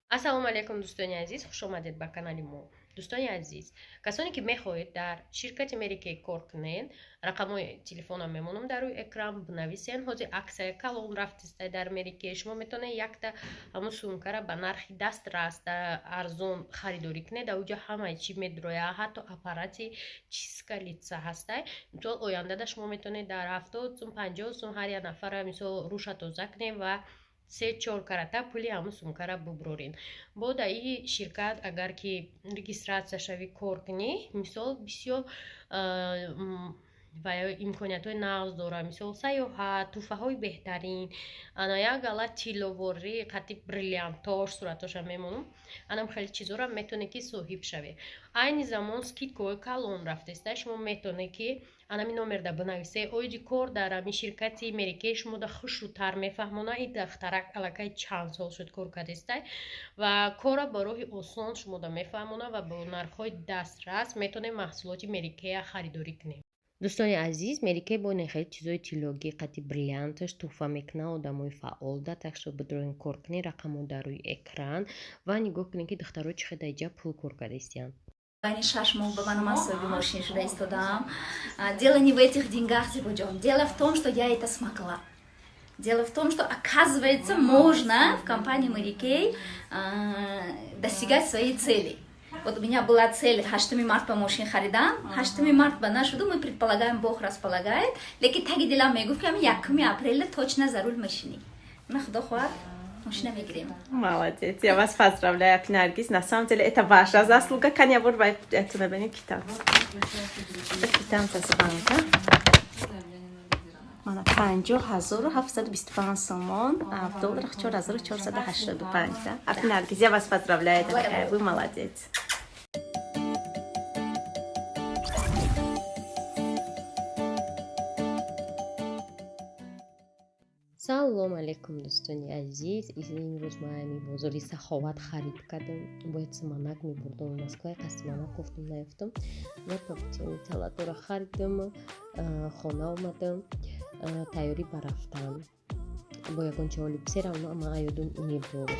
Ассалому алайкум, дӯстони азиз, хушомадед ба канали мо. Дӯстони азиз, касоне ки мехоҳед дар ширкати Mary Kay кор кунед, рақамҳои телефонам мемонам дар рӯи экран, бинависен. Ҳозир акция калон рафтиста дар Mary Kay. Шумо метавонед якта ҳамун сумкара ба нархи дастрас, арзон харидорӣ кунед. Дар уҷа ҳамаи чӣ медроя, ҳатто аппарати чистка лица ҳастай. Мисол, ояндада шумо метавонед дар 70 сум, 50 сум ҳар як нафара, мисол, рӯша тоза кунед ва се чор карата пули ҳамун сумкара буброрен. Бо дар и ширкат агар ки регистрация шавӣ, кор кунӣ, мисол, бисёр ва имкониятҳои нағз дорад, мисол, сайёҳат, тӯҳфаҳои беҳтарин, ана як гала тилловорӣ қати бриллиантош, суратоша мемонам, анам хеле чизоро метавонед ки соҳиб шавед. Айни замон скидкаҳои калон рафтеста. Шумо метавонед ки анами номерда бинависе. Оиди кор дар ами ширкати Mary Kay шумода хушрӯтар мефаҳмона. И дахтарак аллакай чанд сол шуд кор кардестай ва корра ба роҳи осон шумода мефаҳмона ва бо нархҳои дастрас метавонед маҳсулоти Mary Kay-я харидорӣ кунед. Дӯстони азиз, Mary Kay бо хеле чизои тиллогӣ қати бриллианташ тӯҳфа мекунад одамои фаъолда. Так что бидроен, кор кунед, рақамҳо дар рӯи экран ва нигоҳ кунед, ки духтаро чӣ хел дар иҷа пул кор кардастиянд. Байни 6 моҳ ба ман соҳиби мошин шуда истодаам. Дело не в этих деньгах, Зибоҷон. Дело в том, что я это смогла. Дело в том, что, оказывается, можно в компании Mary Kay достигать своей цели. Вот у меня была цель 8 март ба мошин харидан, 8 март ба нашуду, мы предполагаем, Бог располагает, лекин таги дилам мегуфт, ки ами 1 апреля точно за руль мешинӣ. На, худо хоҳад, мошина мегирем. Молодец, я вас поздравляю, апи Наргиз. На самом деле это ваша заслуга. Каня бур бай эту набени китоб. Квитанция с банка. Мана, 50 725 сомон, в долларах 4485. Да? Апи Наргиз, я вас поздравляю, дорогая, вы молодец. Салом алейкум, дӯстони азиз. Имрӯз ман ами бозори Саховат харид кардам. Бояд суманак мебурдам Москва, яка суманак гуфтам, наёфтам. Ва салатора харидам, хона омадам, тайёрӣ ба рафтан бо ягон чиҳоли серавно ама аёдум мебур.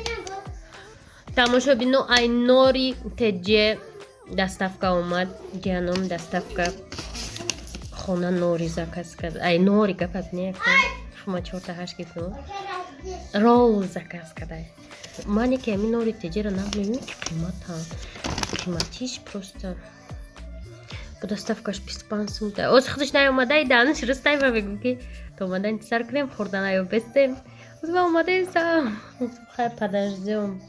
Тамошобино, ай Нори Теҷе доставка омад. Ҷаном доставка хона нори заказ кард. Ай нори гапат не, шума чорта ҳашт гирифтам, ролл заказ кардай. Ман яке ҳамин Нори Теҷера намебинам, ки қиматам, қиматиш просто бо доставкаш 25 сум. Оз худаш наомадай, данаш рустай ма мегӯм, ки то омадани сар кунем, хӯрдан аё бестем. Оз ма омадаесам, хайр, подождём.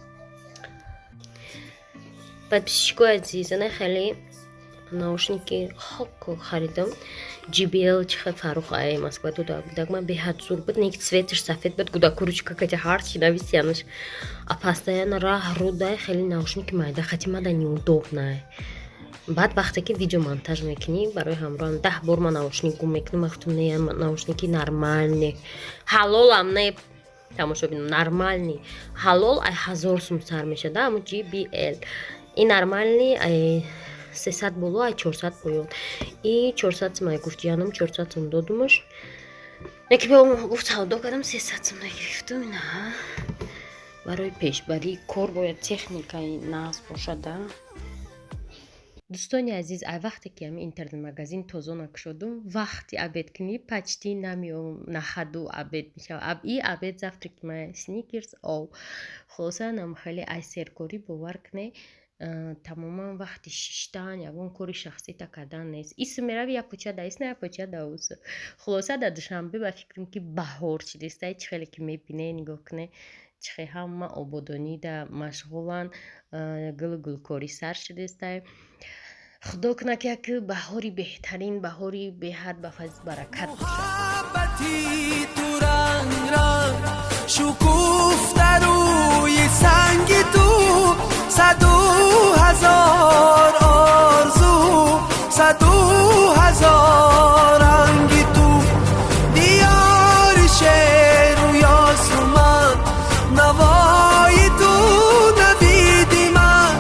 Подписчикои азиз, ана хеле наушники хок харидам, JBL. Чихе Фарух ай Москва дуда будак, ман беҳад зур буд, нек цветаш сафед буд. Гудаку ручка кати ҳарчи нависиянаш, а постоянно раҳ рудай. Хеле наушники майда хати мада неудобно. Баъд вақте ки видео монтаж мекунӣ, барои ҳамроҳам 10 бор ман наушник гум мекунам. Ман гуфтам, не, наушники нормальный, ҳалолам не, тамошобино, нормальный ҳалол ай 1000 сум сар мешада, аммо JBL и нормальный ай 300 боло, ай 400 поён. И 400 сум ай гуфт ҷанам, 400 сум додумаш. Яке гуфт, савдо кардам, 300 сум нагирифтум. Ина барои пешбарии кор бояд техникаи нағз бошада. Дӯстони азиз, ай вақте ки ҳами интернет-магазин тозона кушодум, вақти обедкунӣ почти намеом, на ходу обед мешавад. И обед, завтрак ма Сникерс, ов. Хулоса, нам хеле ай серкорӣ, бовар кунед, тамоман вақти шиштан, ягон кори шахсита кардан нест. Исм мерави, як кӯча да исна, як кӯча да ус. Хулоса, дар Душанбе ба фикрам, ки баҳор шидистай. Чӣ хеле ки мебинед, нигоҳ кунед, чӣ хел ҳама ободонида машғуланд, гулу гулкорӣ сар шудистай. Худо кунад, ки як баҳори беҳтарин, баҳори беҳад ба фазл баракат бошад. Шукуфта рӯи санги ту саду ҳазор орзу, саду ҳазор ранги ту, диёри шеру ёсуман, навои ту, навиди ман,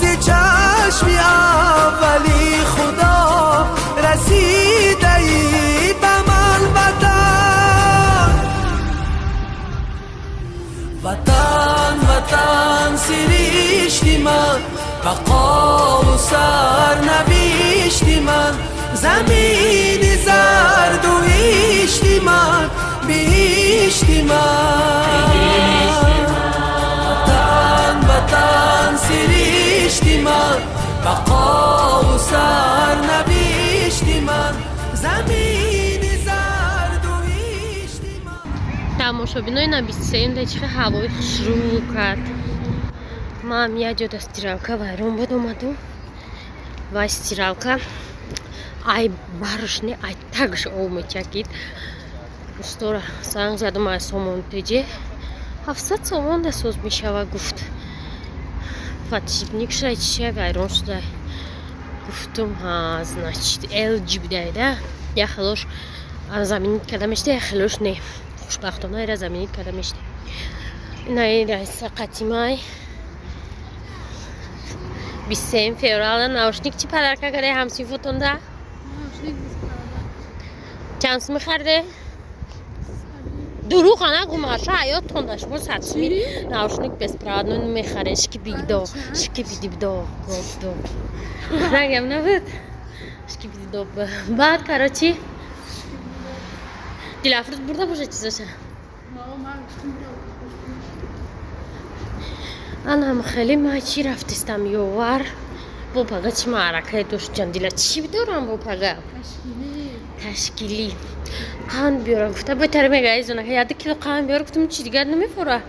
зи чашми аввали худо расидаи ба ман. Ватан, ватан, ватан. ман, бақову сарнавишти ман, замини зарду ҳишти ман, биҳишти ман. Ватан, ватан, сиришти ман, бақову сарнавишти ман, замини зарду ҳишти ман. Тамошобинои, на 23-юм да чихе ҳавои хушрӯ кард. Ман як ҷода стиралка вайрон буд, омадум ва стиралка ай барш не, ай тагш об мечакид. Устора занг задам, ай сомон теҷе 700 сомон да соз мешава, гуфт. Подшипник шуда, чиша вайрон шуда. Гуфтум, ҳа, значит, LG будайда, як хелош заменить карда мешуда, як хелош не. Хушбахтона ира заменить карда мешуда. Инаи раиса қатимай 23 феврала наушник чӣ подарка кардаи ҳамсинфотонда? Чанд суми хариде? Дурӯға нагӯ, маша, ҳаёттонда шумо 100 суми наушник беспроводной мехаред. Шкибидо шкибидибдо гобдо рангам набуд, шкибидидо. Баъд, короче, Дилафрӯз бурда боша чизоша. Анам хеле ма чӣ рафтистам, ёвар бо пага чӣ маъракае дошт. Ҷандила, чӣ дорам бо пага? Ташкилӣ. Қанд биёра гуфта, бетаре мега, изонака 1-2 кило қанд биёр. Гуфтам, чи дигар намефора,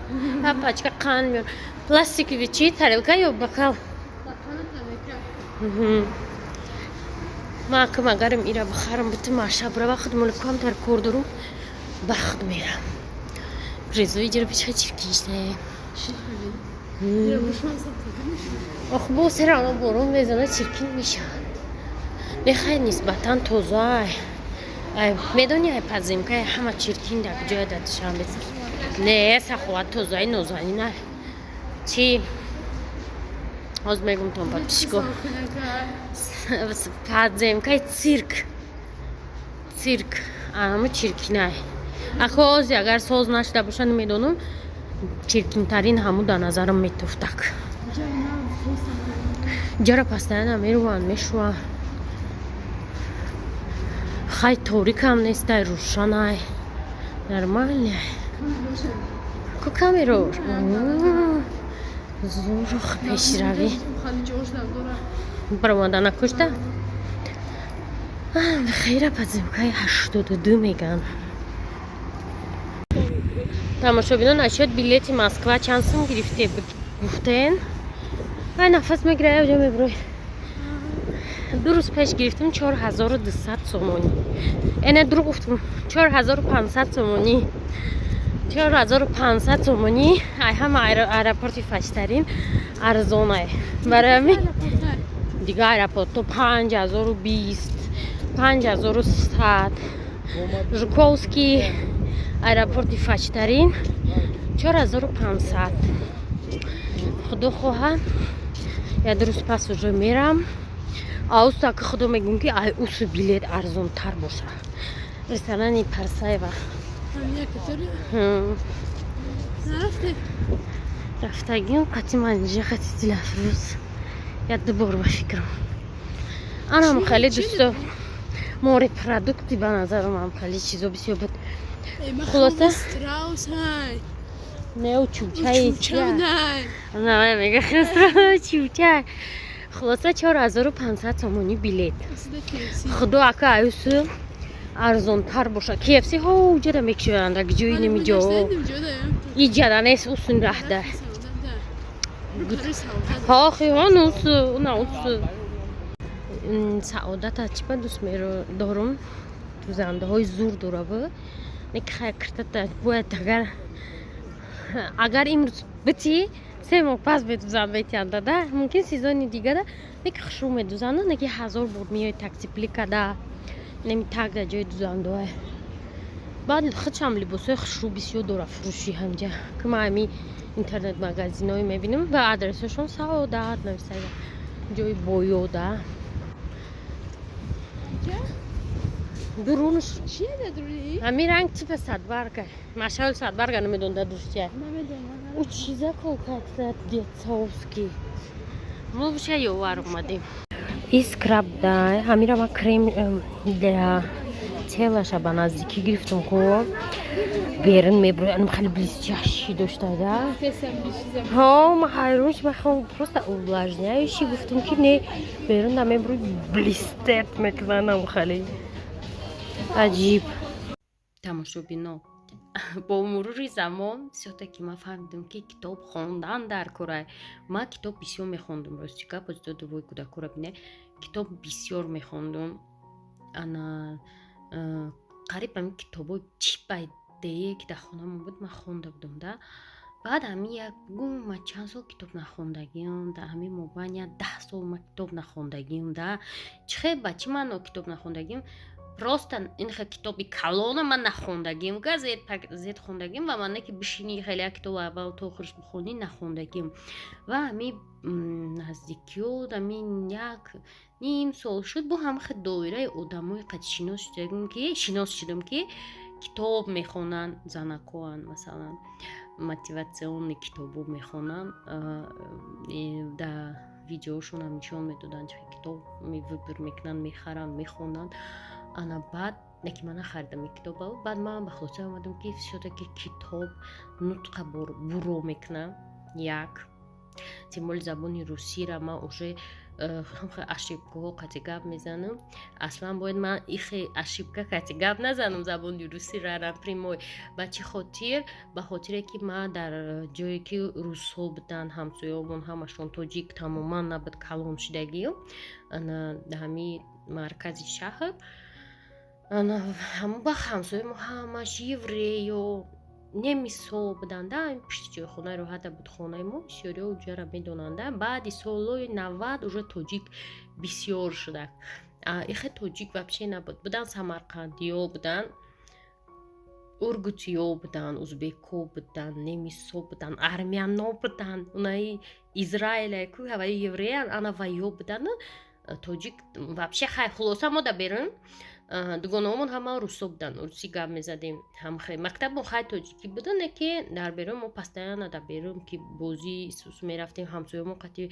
ҳа, пачка қанд биёр. Пластиковый чи, тарелка ё бокал? Ма акам агарам ира бихарам, буту маша бирава, худмоли камтар кор дорум, ба худ мерам. Резои ҷира бича чиркишне. Ох, бо серано борон мезана, чиркин мешавад. Нехай, нисбатан тозаай. Ай, медони, ай подземкаи ҳама чиркин дар ҷоя дар Душанбе. Не, Саховат тозаи нозанина. Чи? Ҳоз мегум тон, подписчико. Подземкаи цирк. Цирк. Ҳама чиркинай. Ахо ози агар соз нашуда боша, намедонам, чиркинтарин ҳаму дар назарам метофтак. Ҷара постоянно меруванд, мешуванд. Хай, торикам нестай, рӯшанай. Нормальный. Ку камеро? Зурух пешравӣ. Баромада накушта? Хейра, подземкаи 82 меган. Тамошобинон, насчёт билети Москва чанд сум гирифте гуфтен? Ай, нафас мегира, ҷо мебурой. 2 рӯз пеш гирифтам, 4200 сомонӣ. Эне, дурӯғ гуфтам, 4500 сомонӣ. 4500 сомонӣ. Ай ҳама аэропорти фаштарин арзонай. Барои ҳамин дига аэропорто 5020, 5100. Жуковский аэропорти фаштарин 4500. Худо хоҳад, як 2 рӯз пас уже мерам. Ауста ки худо мегӯм, ки ай усу билет арзонтар боша. Ресторани Парсаева. Рафтагим қати манҷа, қати Дилафрӯз як ду бор, ба фикрам. Анам хеле дӯсто морепродукты, ба назарам хеле чизо бисёр буд. Хулоса, не, чучаи мега, чучай. Хулоса, 4500 сомонӣ билет. Худо ака аюсу арзонтар боша. KFC ҳо уҷада мекушоянд, ак ҷои немиҷо иҷада нест, усун раҳда. Ҳохи ҳон усу на усу Саодата чӣ ба дӯст дорум, дузандаҳои зур дорабу. Не, хай, киртата бояд, агар имрӯз битӣ, 3 моҳ пас медузанд, метиҳанда да, мумкин сезони дигара. Не ки хушрӯ медузанда, не ки ҳазор бор меои таксипли када, неми так дар ҷои дузандаҳое. Баъд худшам либосҳои хушрӯ бисёр дора, фурӯши ҳамҷа, ки ман ҳами интернет магазинҳое мебинам ва адресҳошон Саодат нависада, ҷои боёда дурунш. Ҳамин ранг типа садбарга, машаол садбарга намедон, да дӯстия. Ӯ чиза колката детсовский. Мо буша ёвар омадем. И скраб да, ҳамира ма крем для телаша ба наздикӣ гирифтум ку, берун меброянам, хеле блестящий дошта да. Ҳо, ма ҳайрон шудам, мехоҳам просто увлажняющий, гуфтум ки не, берун да меброи, блестет мекунанам, хеле аҷиб. Тамошобино, бо мурури замон всё-таки ман фаҳмидам, ки китоб хондан дар кора. Ман китоб бисёр мехондум, рости гап, додувои кӯдакора бине, китоб бисёр мехондум. Ана қариб ҳамин китобҳои чӣ байдее, ки дар хонамон буд, ман хонда будам да. Баъд ҳамин як гум, ман чанд сол китоб нахондагиам, дар ҳамин мобайн як 10 сол ман китоб нахондагиам да. Чӣ хел, ба чӣ маъно китоб нахондагиам? Просто инхе китоби калона ман нахондагиам, газет зет хондагиам ва ман не ки бишини хеле як китоб аввал то охирш бихонӣ, нахондагиам. Ва ҳамин наздикиёт, ҳамин як ним сол шуд, бо ҳамахе доираи одамои қад шинос шудагим, ки шинос шудам, ки китоб мехонанд, занакоанд, масалан, мотивационный китобо мехонанд, дар видеошонам нишон медоданд, чӣ китоб выбор мекунанд, мехаранд, мехонанд. Ана баъд неки ман нахаридам ин китоба. Баъд ман ба хулоса омадам, ки всё-таки китоб нутқа буро мекунам, як тем более забони русиро ман уже ошибкаҳо қати гап мезанам. Аслан бояд ман ихе ошибка қати гап назанам забони русиро напрямую. Ба чӣ хотир? Ба хотире ки ман дар ҷое ки русҳо буданд, ҳамсоёмон ҳамашон, тоҷик тамоман набуд, калон шудагиам ана ҳамин маркази шаҳр. Ҳамон вақт ҳамсояи мо ҳамаш евреё, немисҳо буданд. Пишти ҷои хонаи роҳата буд хонаи мо, бисёриҳо уҷара медонанд. Баъди солҳои 90 уже тоҷик бисёр шуда, ихе тоҷик вообще набуд. Буданд самарқандиё, буданд ургутиё, буданд узбекҳо, буданд немисҳо, буданд армяно, буданд унаи Израиля ку ҳаваи евреян, ана ваё буданд. Тоҷик вообще хай. Хулоса, мо да берун дугонаҳомон ҳама русо буданд, русӣ гап мезадем. Ҳамхе мактабмо хай тоҷикӣ буда, не ки дар берун мо постоянно дар берун ки бозӣ сус мерафтем, ҳамсоёмо қати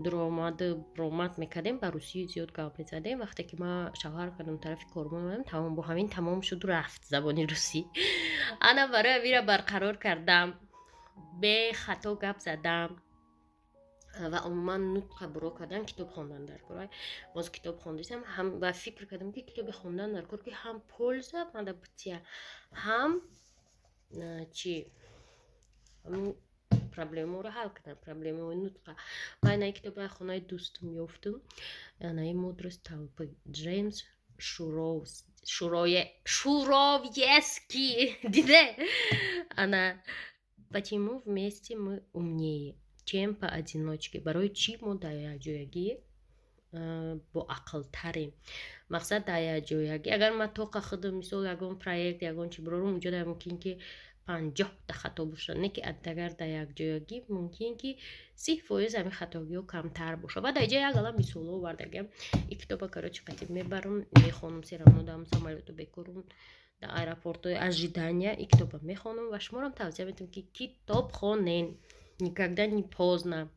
дуромаду ромад мекардем, ба русӣ зиёд гап мезадем. Вақте ки ман шавҳар кардам, тарафи Кормон омадам, тамом, бо ҳамин тамом шуду рафт забони русӣ. Ана барои ҳамира барқарор кардам, бехато гап задам ва умуман нутқа буро кардан, китоб хондан дар кор. Боз китоб хондисам ва фикр кардам, ки китоби хондан дар кор, ки ҳам польза мада бутия, ҳам чи проблемаро ҳал кардам, проблемаи нутқа. Ва инаи китоби хонаи дӯстум ёфтум, наи «Мудрость толпы», Джеймс Шуровецкий. Диде, ана «Почему вместе мы умнее, чем поодиночке», барои чӣ мо дар якҷоягӣ боақлтарем. Мақсад, дар якҷоягӣ агар ман тоқа худам, мисол, ягон проект, ягон чи бирорум, унҷо мумкин ки 50-та хато бошад, не ки агар дар якҷоягӣ мумкин ки 30% ҳамин хатогиҳо камтар бошад. Ва дар иҷа як ала мисолҳо овардагиам. И китоба, короче, қатиб мебарам, мехонам, всё равно дам самолёту бекорум, дар аэропортҳои ожидания и китоба мехонам. Ва шуморам тавсия метавам, ки китоб хонен, никогда не поздно.